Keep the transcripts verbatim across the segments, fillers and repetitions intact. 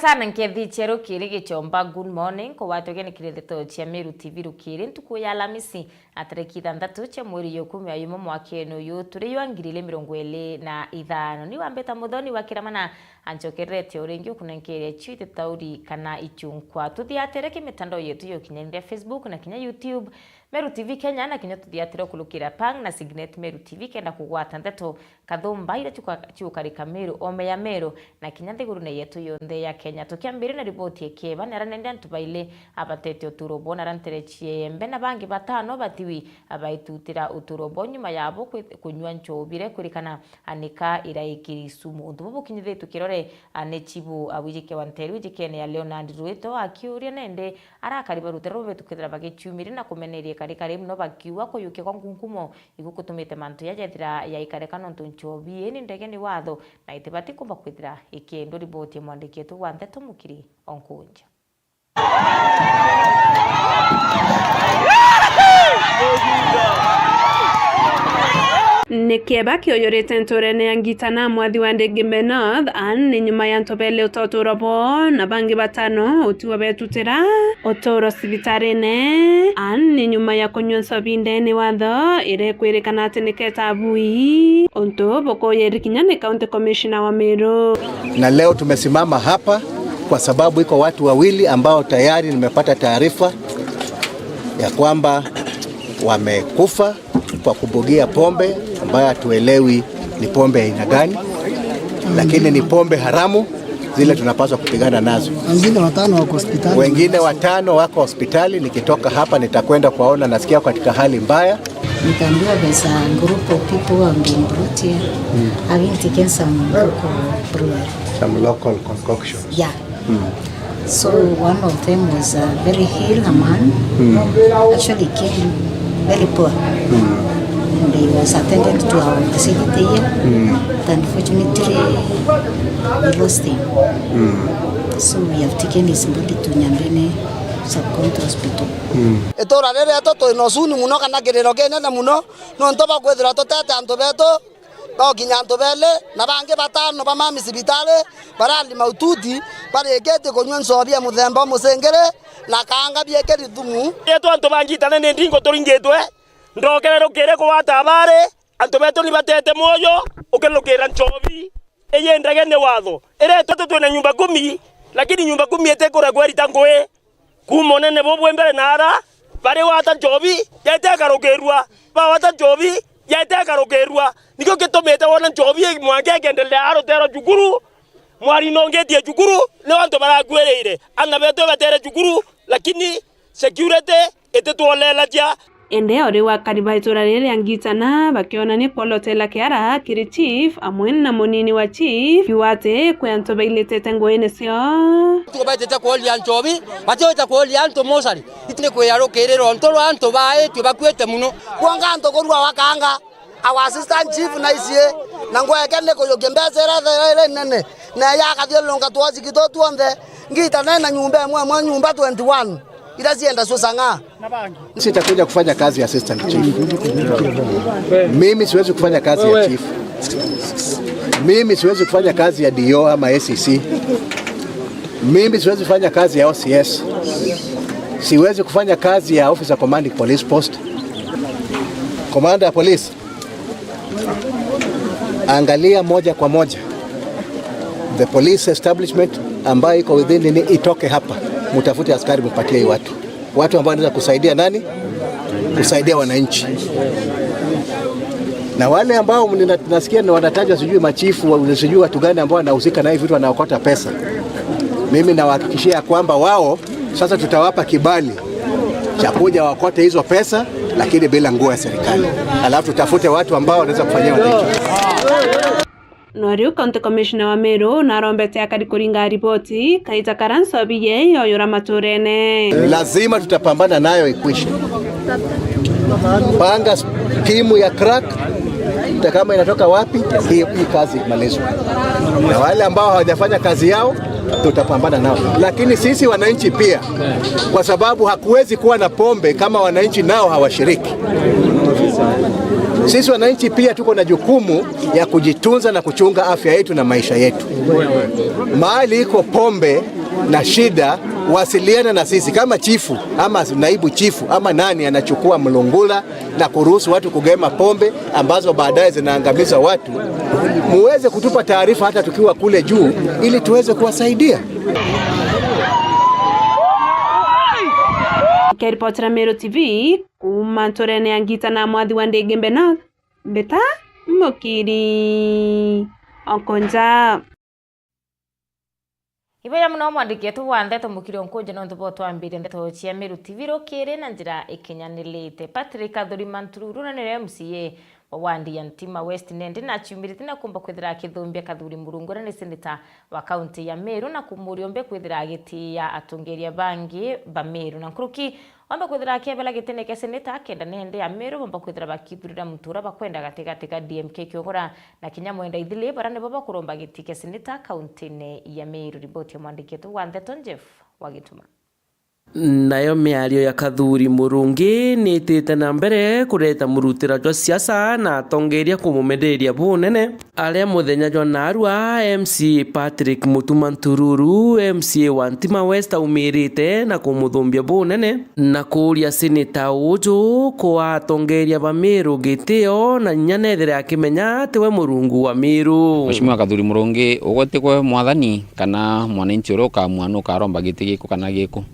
Tana nkethi cia rukiri gichomba, good morning. Kugwatwa gene kiri ndeto cia Meru T V rukiri, ntuku ya Alamisi, a tariki ithanthatu cia mweri ya ikumi na imwe mwakene uyu turi jwa ngiri igiri mirongo iri na ithano. Ni wambita Muthoni wa Kiramana, anchokerete o ringi ukunenkeria cio ititauri kana ichunkwa. Tuthiatire ki mitandao yetu ya ukinyanira, Facebook na kinya YouTube, Meru T V Kenya, na kinya tuthiatire ukurukira Pang na Signet Meru T V kenda kugwata ndeto kathumba iria ciuka-, ciukarika Meru, ome ya Meru, na kinya nthigurune yetu yonthe ya Kenya. Tukiambiria na riboti ya Kieba, ni aria nende antu baili abatete uturo bwao, na aria ntere cia Iembe na bangi batano batiwi abaitutira uturo bwao nyuma yabo kwi-, kunyua nchobi iria ikwirikana anika iraikiri sumu. Untu bubu bukinyithitue kirore, a, ni chibu, a, wijike wa Nteru wijikene ya Leonard Ruto, akiuria nende arakari ba rutere rubetu kwithira bagichiumiria na kumeneria kari kari muno, bakiuga kuyukia kwa nkunkumo igu kutumite mantu jaja jethira yaikarika nontu nchobi ii ni ndege ni watho na itibati kumba kwithira ikiendwa. Riboti ya mwandiki wetu wa ndeto Mukiri Onkunja. Ni Kieba kiuyurite nturene ya Ngita na mwathi wa Ndegimbe North, an ni nyuma ya antu beli uta uturo bwao na bangi batano utiwa betutira uturo cibitarine, an ni nyuma ya kunyua nchobi ndene watho iria ikwirikana ati ni keta bui, untu bukuyiri kinya ni County Commissioner wa Meru. Na leo tumesimama hapa kwa sababu iko watu wawili ambao tayari nimepata taarifa ya kwamba wamekufa kwa kubugia pombe ambayo hatuelewi ni pombe ya aina gani, lakini ni pombe haramu zile tunapaswa kupigana nazo. Wengine watano wako hospitali. Wengine watano wako hospitali. Nikitoka hapa nitakwenda kuwaona, nasikia katika hali mbaya. Nikaambiwa there's a group of people who have been brought here having taken some local brewery. Some local concoction. Yeah. So one of them was, uh, very ill, a man. Actually came very poor. And he was attended to our facility here. But unfortunately, we lost him. So we have taken his body to Nyambene Sub-County Hospital. Itura riri rietu twina usuni muno kana kiriro kinene muno, nontu bwa kwithirwa tutete antu betu, bagukinya antu beli, na bangi batano ba mami cibitari barari maututi, barikitie kunyua nchobi ya muthemba umucingiri na kaanga biekiri thumu. Yetu antu ba Ngitane ni ndingo turingitwe, ndokere rukiri kugwata abari, antu betu ni batete mwoyo ukirukira nchobi. Iyi ndege ni watho. Iria itwete twina nyumba kumi, lakini nyumba kumi itikuragwa irita ngui. Kuuma unene bubwe mbere na ara bari gwata nchobi, yaite ikarukirua, bagwata nchobi, yaite ikarukirua. Nikio gitumite wona nchobi ii mwanka ikendelea arutero cukuru, mwari nongetie cukuru, ni antu barakuirire. Ana betu batere cukuru, lakini security ititwolelagia. Indi o riu akari ba itura riri ria Ngitana bakionania kwolotela kiara kiri chief amwe na munini wa chief, kiuga ati kwi antu bailitite nguine cio. Tuko baitite kuoria nchobi, batiwita kuoria antu mosari. Iti ni kwira rukiriro ontu rwa antu baitwe bakuite muno. Kwonga antu kurua wakanga, our assistant chief na icie, na ngweke ni kuyukia mbeca iria thera iria nene, na ya akathiurunka twaciki tu tuonthe, Ngitana na nyumba imwe imwe, nyumba twenty-one. Ila zienda sio sang'aa. Sitakuja kufanya kazi ya assistant chief. Mimi siwezi kufanya kazi ya chief. Mimi siwezi kufanya kazi ya D O ama A C C. Mimi siwezi kufanya kazi ya O C S. Siwezi kufanya kazi ya officer commanding police post. Commander ya police, angalia moja kwa moja the police establishment ambayo iko within nini, itoke hapa, mtafute askari, mpatie hii watu, watu ambao wanaweza kusaidia nani? Kusaidia wananchi. Na wale ambao mnina-, nasikia ni wanatajwa sijui machifu, wa-, sijui watu gani ambao wanahusika na hivi vitu, wanaokota pesa, mimi nawahakikishia ya kwamba wao sasa tutawapa kibali cha kuja wakote hizo pesa, lakini bila nguo ya serikali. Alafu tutafute watu ambao wanaweza kufanyia wananchi. No riu County Commissioner wa Meru narombete akari kuringa riboti kaita karia nchobi yei yoyura maturene. Lazima tutapambana nayo ikwishe. Panga s-, timu ya crack, hata kama inatoka wapi, hii, hii kazi imalizwe. Na wale ambao hawajafanya kazi yao, tutapambana nao. Lakini sisi wananchi pia, kwa sababu hakuwezi kuwa na pombe kama wananchi nao hawashiriki. Sisi wananchi pia tuko na jukumu ya kujitunza na kuchunga afya yetu na maisha yetu. Mahali iko pombe na shida, wasiliana na sisi kama chifu ama naibu chifu ama nani anachukua mlungula na kuruhusu watu kugema pombe ambazo baadaye zinaangamiza watu. Muweze kutupa taarifa hata tukiwa kule juu ili tuweze kuwasaidia. Nikiripotera Meru T V, kuuma nturene ya Ngita na Mwathi wa Ndingi Mbena, Mbeta Mukiri Onkonja. Ibeya muno mwandiki wetu wa ndeto Mukiri Onkonja nontu bwa twambirie ndeto cia Meru T V rukiri na njira ikinyanirite. Patrick Athuri Mantururu na niwe M C A wa wandi ya Ntima West nende naciumirite na kumba kwithira akithumbia Kathuri Murungu uria ni seneta wa kaunti ya Meru na kumuria umbe kwithira agitiia atongeria bangi ba Meru na nkuruki omba kwithira akiebela gitine kia seneta kenda nende ya Meru bomba kwithira bakithurira muntu uria bakwenda gatigati ga D M K Kiugura na kinya Mwenda Ithili, bara nibo bakuromba giti kia seneta kauntine ya Meru. Riboti ya mwandiki wetu wa ndeto Jeff Wagituma. Nayo miario ya Kathuri Murungi niitite na mbere kureta murutira jwa siasa na atongeria kumumenderia bunene. Aria muthenya jwa naarua, M C A Patrick Mutuma Ntururu, M C A wa Ntima West, aumirite na kumuthumbia bunene na kuuria seneta uju kwa atongeria ba Meru gitio na inya nethire akimenya tiwe Murungu wa Meru. Mheshimiwa Kathuri Murungi, ugwe tikwe mwathani kana mwananchi uria ukamua nukaromba giti giku kana giku.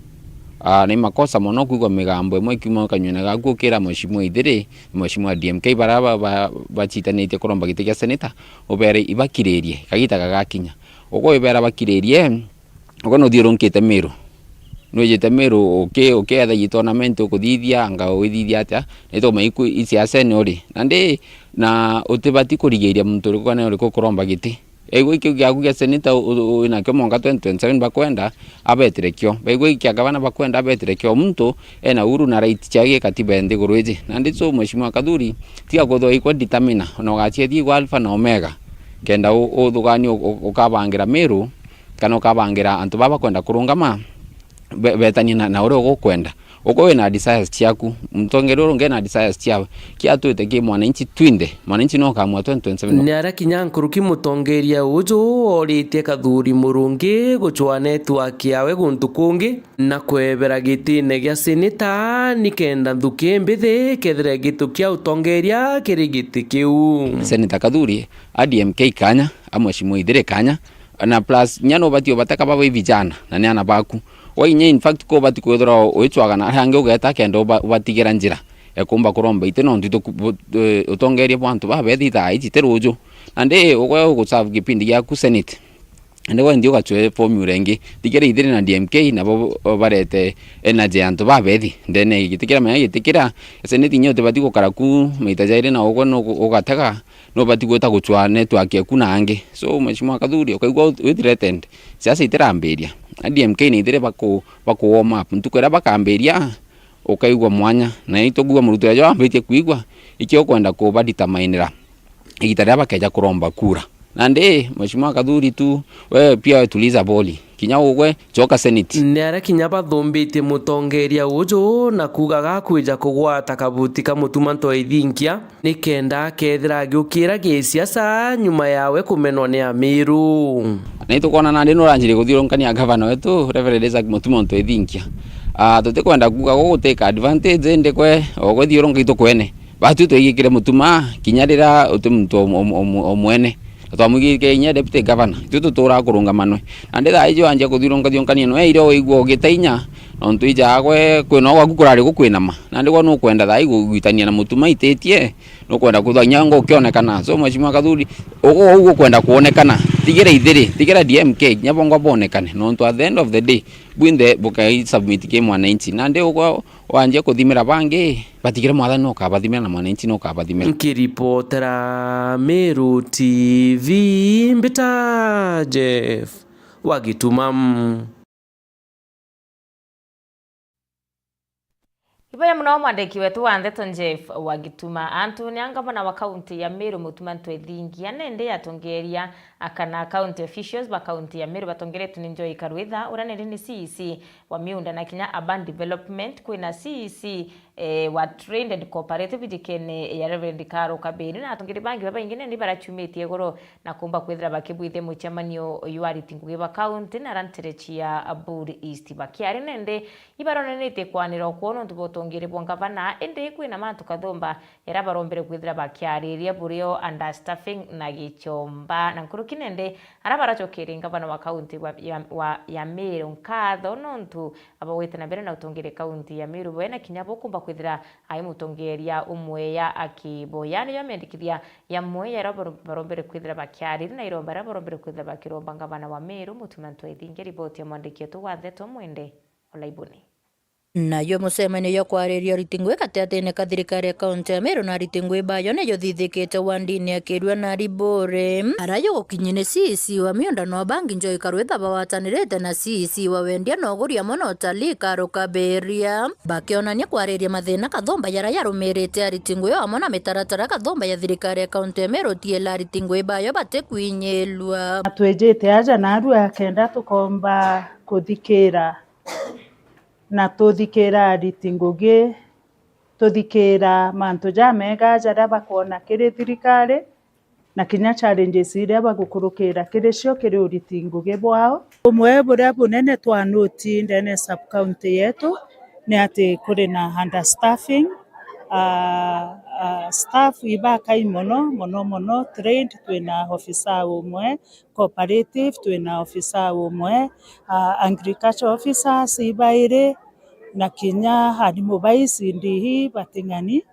Ah, ni makosa mono kwigua migambo imwe ikiuma kanyuene gaku ukira Mheshimiwa Ithiri, Mheshimiwa D M K bara ba- ba- bachitanitie kuromba giti kia seneta, ubere ibakiririe kagita gagakinya. Uko ibera bakiririe, uko nuthiurunkite Meru. Nwijite Meru uki- ukietha i tournament ukuthithia, anga withithia atia? Nitukumenya iku i siasa ni uri. Nandi na utibati kurigiiria muntu uriku kana uriku kuromba giti. Baigua ikiu giaku gia seneta u- u- winakio mwanka twenty twenty-seven bakwenda abetire kio. Baigua iki kia gavana bakwenda abetire kio. Muntu ena uhuru na right ciawe gikatiba nthiguru iji. Nandi so Mheshimiwa Kathuri, tiga kwithirwa ikwa determiner, ona ugaciethia igwa alpha na omega. Kenda u- uthugania u- u- ukabangira Meru, kana ukabangira antu baba bakwenda kurungama, be- betanie na, na uria ugukwenda. Uko wina desires ciaku, mutongeria uria ungi ena desires ciawe. Kiatwite ki mwananchi twinde, mwananchi no ukamua twenty twenty-seven. Ni aria kinya nkuruki mutongeria uju oritie Kathuri Murungi gucwa network yawe guntu kungi na kwebera gitine gia seneta, ni kenda nthuki mbithi kethire gitu kia utongeria kiri giti kiu. Seneta Kathuri, a D M K kanya, a Mheshimiwa Ithiri kanya, na plus, inya nubati ubateka baba i vijana, na ni ana baku. We inya, in fact, ko ubati kwithirwa wicwagana aria angi ugeta kenda uba- ubatigira njira ya kumba kuromba iti, nontu itu ku- bu- eh, utongeria bwa antu babethi thaa iji ti ruju. Nandi ugwe uguserve kipindi giaku Senate. Nandi we nthi ugacwe formula ingi. Thigira Ithiri na D M K nabo barete energy ya antu babethi ndene ya giti kiria, menya giti kiria Senate inya utibati gukara ku maita jairi na ugwe nugu- ugatega nubati gwita gucwa network eku na angi. So, Mheshimiwa Kathuri, ukaigua u- wi threatened, siasa itirambiria. A D M K ni ithire baku- baku warm up. Ntuku iria bakambiria, ukaigua mwanya. Na itugua murutire jwa wambitie kuigua, ikio ukwenda kuba determinera igita riria bakeja kuromba kura. Nandi, Mheshimiwa Kathuri tu, we pia we tuliza boli. Kinya ugwe, coka Senate. Ni aria kinya bathumbitie mutongeria uju na kuuga gakwija kugwata kabuti ka Mutuma Ntwethinkia, ni kenda akethira agiukira gisiasa nyuma yawe kumenwa ni Amiru. Na itukwona nandi nuranjirie kuthiurunkania gavana wetu, Reverend Isaac Mutuma Ntwethinkia. Ah, tutikwenda kuuga gugutake advantage, indi kwe, ogwe thiurunka itukwene. Batu twigikire Mutuma, kinya riria uti muntu om- om- om- omwene. Na twamwigikire inya deputy governor, itu tuturaga kurungama nwe. Nandi thaa iji wanjia kuthiurunka thiunkania nwe, iria uigua ugita inya, nontu ija agwe kwina gwaku kurari gukwinama. Nandi gwa nukwenda thaa iji kugwitania na Mutuma ititie, nukwenda kwithwa inya ngo ukionekana. So, Mheshimiwa Kathuri, ugu ugu ukwenda kuonekana, tigira Ithiri, tigira D M K, kinya bongwa bonekane. Nontu at the end of the day, bwinthe bukai submit ki mwananchi. Nandi ugwa wanjia kuthimira bangi, batigire mwathani nukabathimira na mwananchi nukabathimira. Nkiripotera Meru T V, mbita Jeff Wagituma. Iboya muno mwandiki wetu wa ndeto Jeff Wagituma. Antu ni a ngavana wa kaunti ya Meru Mutuma Ntwethingia nende yatongeria Akana county officials ba county ya Meru batongeretwe ni Joy Karwitha, uria nindi ni C E C wa miunda na kinya urban development, kwina C E C, eh, wa Trade and Cooperative njikene ya Reverend Karo Kabiri, na atongeri bangi babaingi nindi barachumitie iguru na kumba kwithira bakibwithia mucemanio jwa ariti ngugi ba county na aria nterechi ya Buuri East. Bakiari nindi ibaronanitie kwanira kwoo nontu bwa utongeri bwa ngavana, indi kwina mantu kathumba jaria barombere kwithira bakiariria burio understaffing na gichomba. Na nkuruki nende aria baracokerie ngavana wa kaunti wa, ya, wa, ya Meru nkatho nontu abagwite na mbere na utongeri kaunti ya Meru, bwe na kinya bo kumba kwithira ai mutongeria umwe ya akibo. Yani yo mendikithia ya mwe ya ro barombere kwithira bakiariria na iromba ria barombere kwithira bakiromba ngavana wa Meru, Mutuma Ntwethinge. Riboti ya mwandiki wetu wa ndeto Mwende Olaibuni. Nayo mucemanio jwa kwariria ariti ngugi gatigatine ka thirikari ya kaunti ya Meru na ariti ngugi bayo ni juthithikite wandini ya Kirua na Aribure, aria jugukinyi ni C E C wa miunda na ubangi Joy Karwitha bagwatanirite na C E C wa wendia na uguri amwe na utalii Karo Kaberia, bakionania kwariria mathina kathumba jaria jarumirite ariti ngugi amwe na mitaratara kathumba ya thirikari ya kaunti ya Meru tiela ariti ngugi bayo batikwinyilua. Na twijite aja narua kenda tukomba kuthikira na tuthikira ariti ngugi, tuthikira mantu jamega jaria bakwona kiri thirikari, na kinya challenges iria bagukurukira kiri cio kiri uriti ngugi bwao. Bumwe buria bunene twa note ndene sub county yetu ni ati kuri na understaffing, ah, ah, staff ibakai mono, mono, mono, trained twina officer umwe, cooperative twina officer umwe, ah, agriculture officers ibairi, na kinya arimu ba E C D E bating'ani,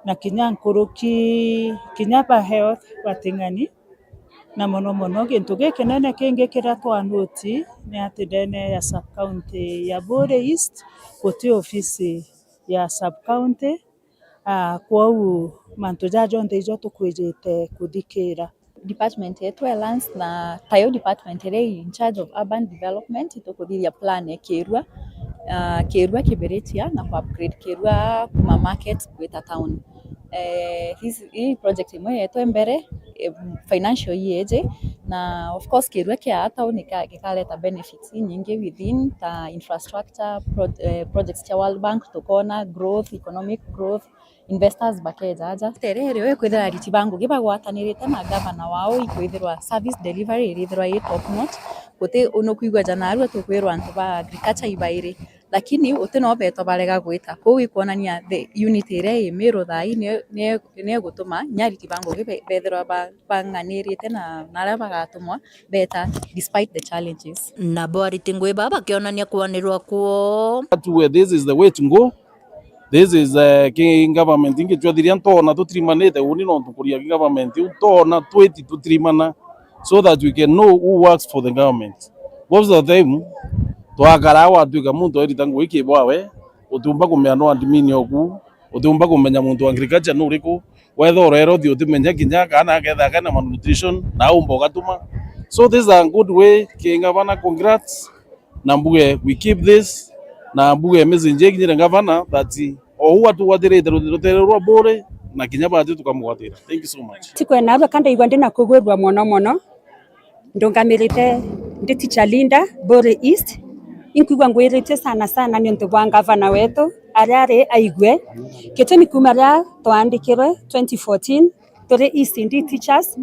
na kinya nkuruki, kinya ba health bating'ani, na mono mono gintu gikinene kingi kiria twa note ni ati ndene ya sub county ya Buuri East guti ofisi ya sub county, ah, kwou mantu jaa jonthe ijo tukwijite kuthikira. Department yetu ya lands na tayo department iria i in charge of urban development, tukuthithia plan ya Kirua, ah, Kirua Kibirichia na ku upgrade Kirua kuma market gwita town. Eh, his-, hii project imwe yetu mbere, eh, financial year iji, na of course Kirua kia town ika-, gikareta benefits inyingi within ta infrastructure, pro-, eh, projects cia World Bank, tukona growth, economic growth, investors bakeja aja. Terere we kwithira ariti ba ngugi bagwatanirite na gavana wao, ikwithirwa service delivery irithirwa i top notch. Guti unukwigua ja narua tukwirwa antu ba agriculture ibairi, lakini uti no beto barega gwita. Kwou ikwonania the unity iria i Miru thaa ii ni, ni, ni igutuma inya ariti ba ngugi be-, bethirwa ba-, bang'anirite na, na aria bagatumwa beta despite the challenges. Nabo ariti ngugi baa bakionania kwanirwa kwoo. But we, this is the way to go. This is, eh, ki government ingi twathiria ntona tutirimanite uni nontu kuria ki government iu ntona twiti tutirimana so that we can know who works for the government. Most of the time twakara watwika muntu erita ngugi kibwawe, utiumba kumenya no admin oku, utiumba kumenya muntu wa agriculture ni uriku, wetha urero thi utimenya kinya kana aketha kena malnutrition na umba ugatuma. So this is a good way ki governor, congrats. Na mbuge we keep this, na mbuge message ikinyire gavana that o uu atugwatirite rutere rwa Buuri na kinya bati tukamugwatira. Thank you so much. Tikwena arua ka ndaigua ndi na kugwirua mono mono. Ndungamirite ndi teacher leader Buuri East. Inkwigua ngwiritie sana sana niuntu bwa gavana wetu aria ari aigue. Gitumi kuma ria twaandikirwe twenty fourteen, turi E C D teachers,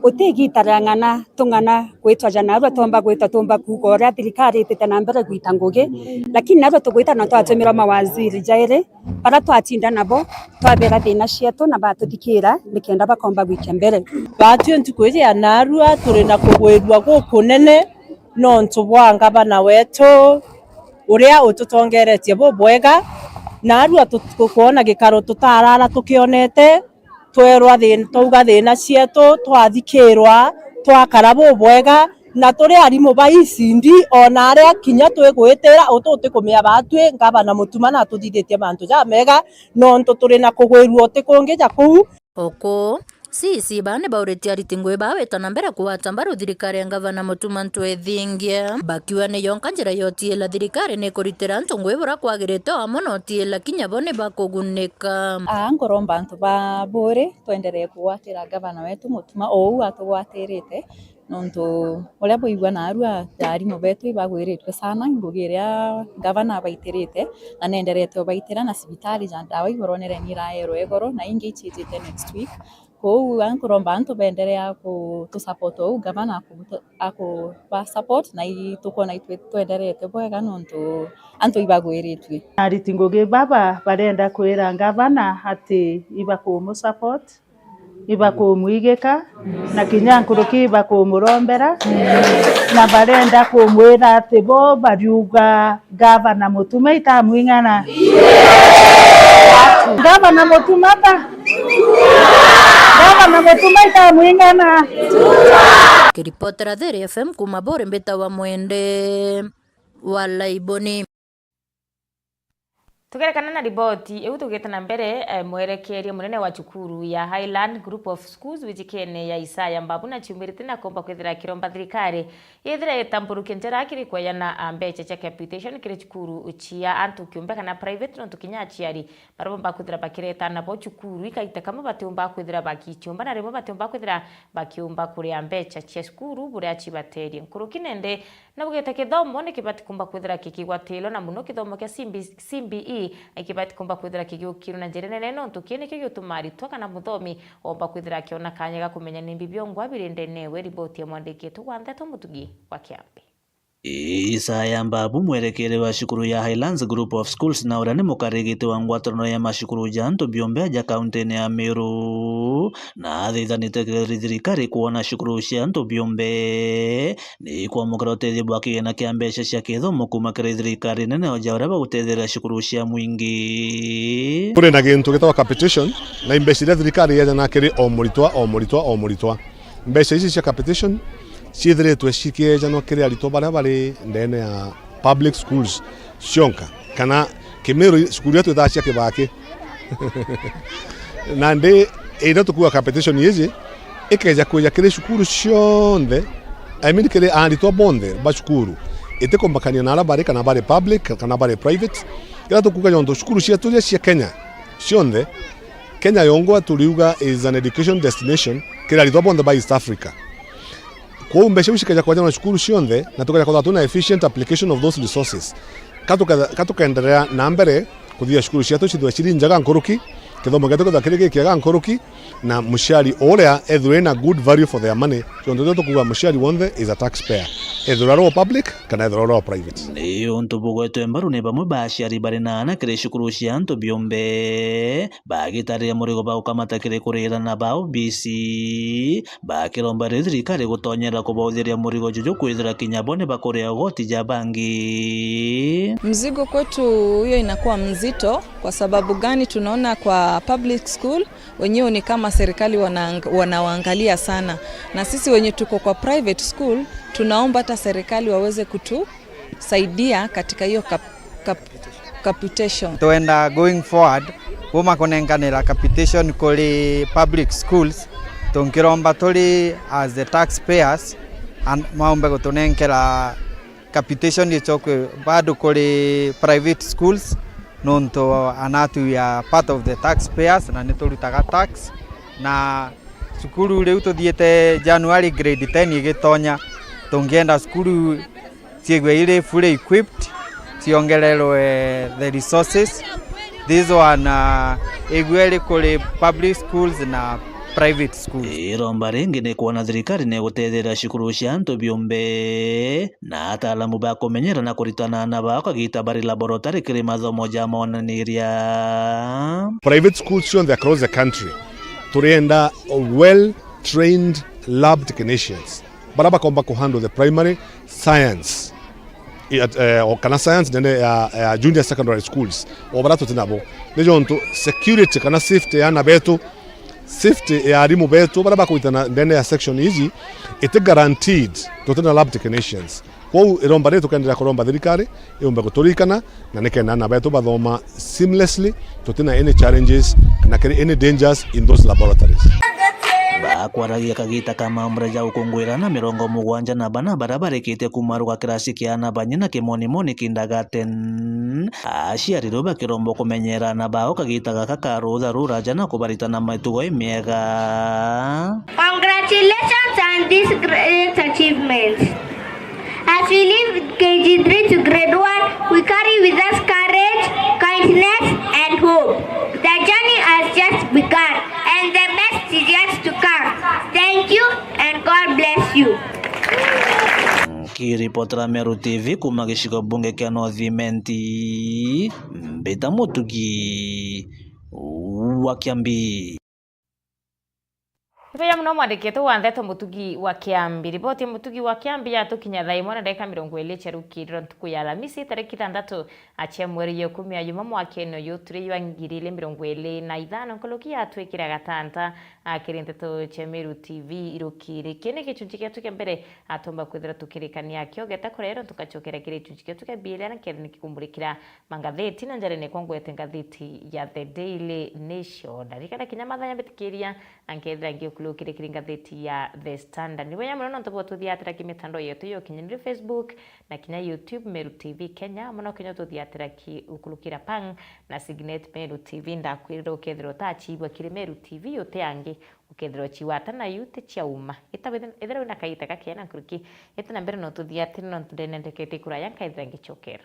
guti igita ria ng'ana tung'ana gwitwa ja narua twomba gwita tumba kuuga uria thirikari itite na mbere gwita ngugi, lakini narua tugwita na twatumirwa mawaziri jairi, bara twatinda nabo, twabera thina cietu na batuthikira nikenda bakomba gwikia mbere. Batwi ntuku iji ya narua turi na kugwirua gukunene nontu bwa ngavana wetu uria ututongeretie bubwega, narua tukwona gikaro tutarara tukionete, twerwa thina, twauga thina cietu, twathikirwa, twakara bubwega, na turi arimu ba E C D, ona aria kinya twigwitira utu utikumia batwi, ngavana Mutuma natuthithitie mantu jamega, nontu turi na kugwirua uti kungi ja kuu. Oku, C E C baa ni bauritie ariti ngugi baa gwita na mbere kugwata mbaru thirikari ya ngavana Mutuma Ntwethingia, bakiuga ni yonka njira ya utiila thirikari ni kuritira antu ngugi buria kwagirite o amwe na utiila kinya bo ni bakugunika. Aa, nkuromba antu ba Buuri twenderee kugwatira ngavana wetu Mutuma o uu atugwatirite, Nontu uria bwigua naarua, arimu betu ibagwiritue sana ngugi iria ngavana abaitirite, na nenderete ubaitira, na cibitari ja ndawa igoronere ni iraerwa igoro, na ingi iciitite next week. Kwou nkuromba antu beenderea kutusupport uu ngavana akuba support, na i-, tukwona itwe twenderete bwega nontu antu ibagwiritue. Ariti ngugi baba barenda kwira ngavana ati ibakumusupport, ibakumwigika, na kinya nkuruki ibakumurombera, na barenda kumwira ati bo bariuga ngavana Mutuma itamwing'ana. Ngavana Mutuma ta. Ngavana Mutuma itamwing'ana. Kiripotera Thiri F M kuma Buri, mbitawa Mwende wa Laiboni. Tugerekana na riboti iu tugite na mbere, eh, mwerekeeria munene wa cukuru ya Highland Group of Schools wijikene ya Isaya Mbabu na ciumirite na komba kwithira kiromba thirikari yithira itamburukia njira kiri kweyana, ah, mbecha cia capitation kiri cukuru cia antu kiumbe kana private, nontu kinya aciari baria bomba kwithira bakireta nabo cukuru ikaita kamwe batiumba kwithira bakiciumba, na rimwe batiumba kwithira bakiumba kuria mbecha cia cukuru buria cibaterie. Nkuruki nende naugite kithomo ni kibati kumba kwithira kikigwatirwa, na muno kithomo kia C B, C B E ni kibati kumba kwithira kigiukirwa na njira nene, nontu kii nikio gituma aritwa kana muthomi omba kwithira akiona kanya ga kumenya ni mbi biongwa biri ndene ewe. Riboti ya mwandiki wetu wa ndeto Mutugi wa Kiambi. Isaya Mbabu, mwerekeri wa cukuru ya Highlands Group of Schools na uria ni mukarigiti wa ngwataniro ya macukuru ja antu biumbe aja kauntini ya Meru, na athithanite kiri thirikari kwona cukuru cia antu biumbe ni ikwamukira utethio bwa kigina kia mbeca cia kithomo kuuma kiri thirikari nene o ja uria bagutetheria cukuru cia mwingi. Kuri na gintu gitagwa capitation, na mbeca iria thirikari yejana kiri o muritwa, o muritwa, o muritwa. Mbeca ici cia capitation ciithiritwe cikiejanwa kiri aritwa baria bari ndene ya public schools cionka, kana Kimiru cukuru yetu ithaa cia kibaki. Nandi iria tukuuga capitation iji ikeja kwija kiri cukuru cionthe, I mean, kiri aritwa bonthe ba cukuru, itikumbakania na aria bari, kana bari public kana bari private. Iria tukuuga jontu cukuru cietu iria cia Kenya cionthe, Kenya yongwa turiuga is an education destination kiri aritwa bonthe ba East Africa. Kwou mbeca iu cikeja kwejanwa cukuru cionthe, na tukeja kwithirwa twina efficient application of those resources. Ka tuke-, ka tukenderea na mbere kuthithia cukuru cietu cithirwe ciri njega nkuruki, kithomo gietu kethirwa kiri gikiega nkuruki, na muciari uria ethirwe ena good value for their money, tontu turia tukuuga muciari wonthe is a taxpayer, ethirwa ari o public kana ethirwa ari o private. Ni untu bugwetwe mbaru ni bamwe ba aciari bari na aana kiri cukuru cia antu biumbe, bagitariria murigo ba gukamata kiri kurira na ba obisi, bakiromba ri thirikari gutonyera kubauthiria murigo juju kwithira kinya bo ni bakuria ugoti ja bangi. Mzigo kwetu hiyo inakuwa mzito. Kwa sababu gani? Tunaona kwa public school wenyewe ni kama serikali wanaang-, wanawaangalia sana, na sisi wenye tuko kwa private school tunaomba hata serikali waweze kutusaidia katika hiyo cap-, cap-, capitation. Twenda going forward, buma kunenkanira capitation kuri public schools, tunkiromba turi as the taxpayers, and maumbe gutunenkera capitation icokwe bado kuri private schools, nontu anatu we are part of the taxpayers na niturutaga tax, na cukuru riu tuthiite January grade ten igitonya, tungienda cukuru ciigwe iri fully equipped, ciongererwe the resources. This one, uh, igwe iri kuri public schools na private schools. Iromba ringi ni kwona thirikari ni gutetheria cukuru cia antu biumbe na ataalamu ba kumenyera na kuritana aana bao kagita bari laboratory kiri mathomo ja monaniria. Private schools cionthe across the country, turienda well trained lab technicians baria bakomba ku handle the primary science, i-, at, eh, o kana science ndene ya, ya junior secondary schools, o baria tuti nabo. Ni jontu security kana safety ya aana betu, safety ya arimu betu baria bakuritana ndene ya section iji iti guaranteed tuti na lab technicians. Kwou iromba riri tukenderea kuromba thirikari yumbe guturirikana, na nikenda aana betu bathoma seamlessly, tutina any challenges kana kiri any dangers in those laboratories. Bakwaragia kagita ka mambura ja gukunguira aana mirongo mugwanja na bana baria barikitie kuuma ruga kirasi kia aana banyi na kimonimoni kindergarten. Aciari riu bakiromba kumenyera aana bao kagita gaka ka ruutha ruraja na kubarita na mitugo imiega. Congratulations on this great achievement. As we leave K G three to grade one, we carry with us courage, kindness, and hope. The journey has just begun, and the best is yet to come. Thank you, and God bless you. Nkiripotera Meru T V kuuma gicigo bunge kia North Imenti, mbita Mutugi wa Kiambi. Ibeya muno mwandiki wetu wa ndeto Mutugi wa Kiambi. Riboti ya Mutugi wa Kiambi yatukinya thaa imwe na ndagika mirongo iri cia rukiri rwa ntuku ya Alamisi, tariki ithantatu cia mweri ya ikumi na jumwa mwakene uyu turi jwa ngiri ijiri mirongo iri na ithano. Nkuruki yatwikira gatanta, a, kiri ndeto cia Meru T V irukiri. Kii ni gicunci gietu kia mbere, a, tumba kwithira tukirikania kio geta kurero tukacokera kiri gicunci gietu kia biiri, na kethira nikikumurikira mangatheti na njarene kwa ngwete ngatheti ya The Daily Nation. Ndarikana kinya mathaa ya mbitikiria, na nkethira ngiukulukire kiri ngatheti ya The Standard. Ni wega muno nontu bwa ututhiatira ki mitandao yetu ya ukinyaniria, Facebook na kinya YouTube, Meru T V Kenya, muno kinya ututhiatira ki ukulukira Pang na Signet Meru T V. Ndakwirira ukethira utachibwa kiri Meru T V, uti angi, ukethira uchiwata na yu ti cia uma. Ita withe-, ethira wina kaita gakena nkuruki, ita na mbere no ututhiatire nontu ndenendekete kuraya, nkethira ngicokera.